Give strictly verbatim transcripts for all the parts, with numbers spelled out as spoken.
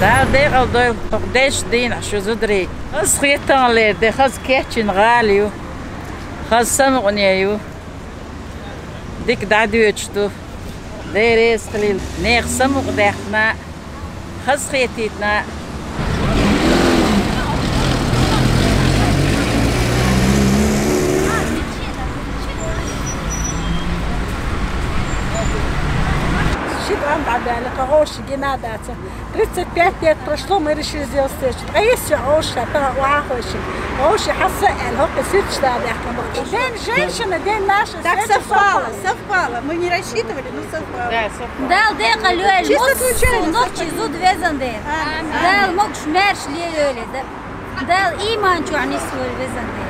Дала декъала дойла хӀокху дезачу дийнахь шу, зударий. Хаза хеталлера де, хаза кечйина гӀала ю, хаза самукъане ю. Дика дӀадоьдуш ду. Дела реза хуьлийла. Нехан самукъадаьккхина, хазахетийтина. Ши тӀом дӀабаьлла, тхо гӀовши гина дац. Тридцать пять лет прошло, мы решили сделать встречу. Ткъа йиссо гӀовшах тахана охьахойши. ГӀовши хьаса аьлла, хӀокху сирташ да баьхкина боху. День женщины, день нашей встречи совпало. Совпало, совпало. Мы не рассчитывали, но совпало. Да, совпало. Дала декъала йойла, чисто случайно нохчий зуда везан дела. Амин. Дала могуш-маьрша лелайойла. Дала ийман чохь нисвойла везан дела.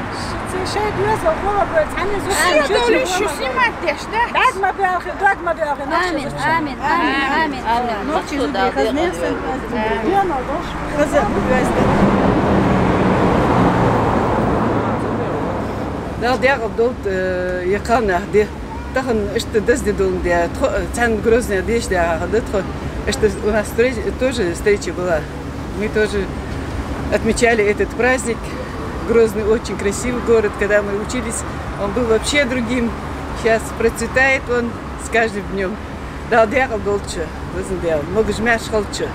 Шайн доьзал гӀо бевлла, цхьанна зуда. Амин. Шен доьзал шу симат деш, да? Даг ма боьлхи, дог ма боьлхи, нохчий зуда. Амин, амин, амин, амин. Нохчий зуда хаза нехсан. Амин. Хаза везда. Дала декъала долда, э, я кхалнах де. Тахана иштта дазде долун де, тхо, э, цхьаьна Грозне деш де хьаха да тхо. Иштта у нас встреч-, тоже встреча была. Мы тоже отмечали этот праздник. Грозный очень красивый город. Когда мы учились, он был вообще другим. Сейчас процветает он с каждым днём. Дала декъала долчу, везан Дела, могуш-маьрша хилча.